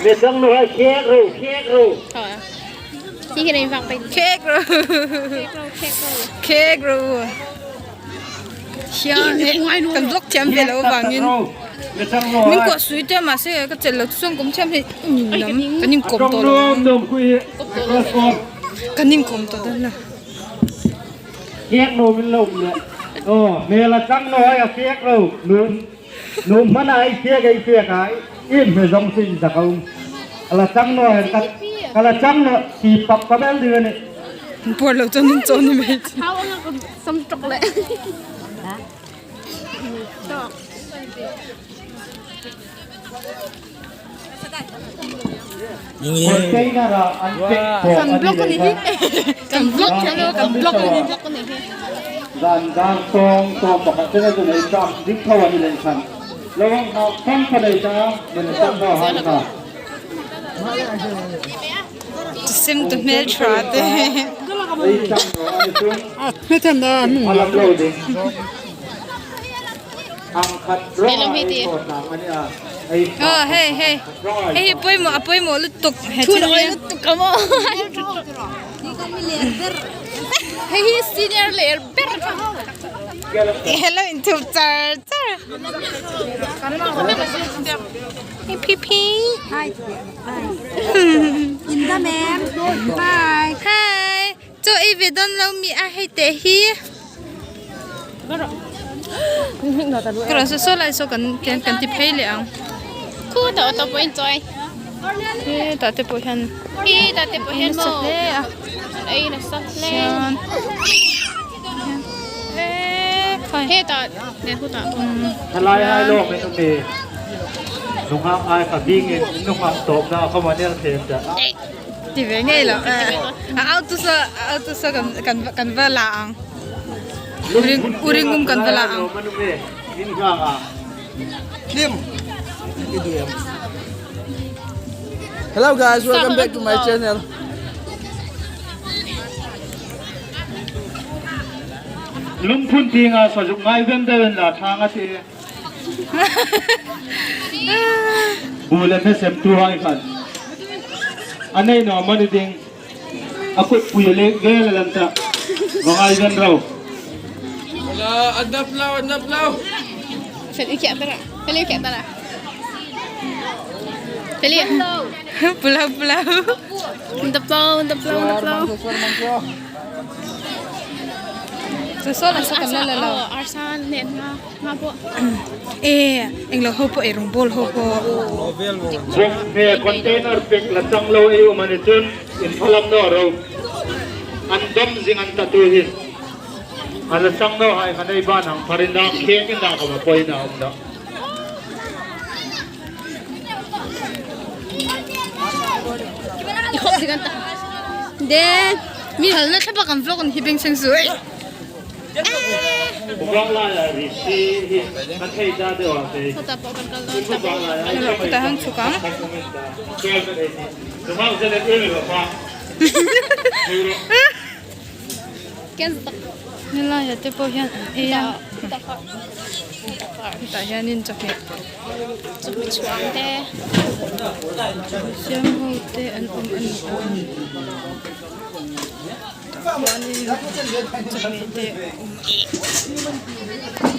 Khek ru khek ru hian kan vlog thiam ve loh avangin min kuah sui te mahse ka chelh loh chuan kawm thiam hi lam kan inkawm tawh lo ang kan inkawm tawh dawn lo. Puar lo chuan in chaw ni mai chi. Kan vlog a ni hi kan vlog thiam lo kan vlog a ni hi. Sim tu hmel tha te. Aw hei hei hei hi pawimawh a pawimawh lutuk he thil hi. Hei hi senior ler ber kha. Hello inthup char char. Hi phi phi. Hi. In dam em? Hi. Hi. Chaw ei ve dawn lo mi a hei teh hi. Ka rawn saw saw lai saw kan kan ti phei leh ang. Khu tah tah pawh in chawi. He tah te pawh hian. Hi tah te pawh hian maw. Nasa hle a. Ei nasa hle. Chuan e khai. He tah ne khu tah pawh. Thalai ai lawk in um i nungak ai kha bing in nungak tawpna kha manel them dah. Ti ve ngei lo a auto saw a auto saw kan kan kan va la ang uring uringum kan va la ang. Hello guys, welcome back to my channel. Lungphun tinga sazuk ngai ven deuh in la thang a ti. Bu le hme sem tu hai khan a nei no mani ding a kut pui le vel lan ta vangai ven ro. Wala, adap lao, adap lao. Fel i kiat tara. Fel i kiat tara. Fel i. Pulau pulau. Dap lao, dap lao, dap lao. Chu saw lah saw kan la la lo. Arsa nen nga nga pawh. E englo ho pawh eirawng bawl ho pawh. Bawng hme container pek la chang lo ei um ani chun in phalam no ro an dam zing an tatu hi a la chang no hai khan ei ban ang pharin da kheng in da ka ma poi na um da. I khop zing an ta. De mi hal na thlapa kan vlog an hi beng cheng su ei. Khutah hian chhuk ang. Helai ah te pawh hian an ei a hetah hianin chawhmeh Chawhmeh chhuang te siam ho te an awm a ni a tah hianin chawhmeh te a awm a.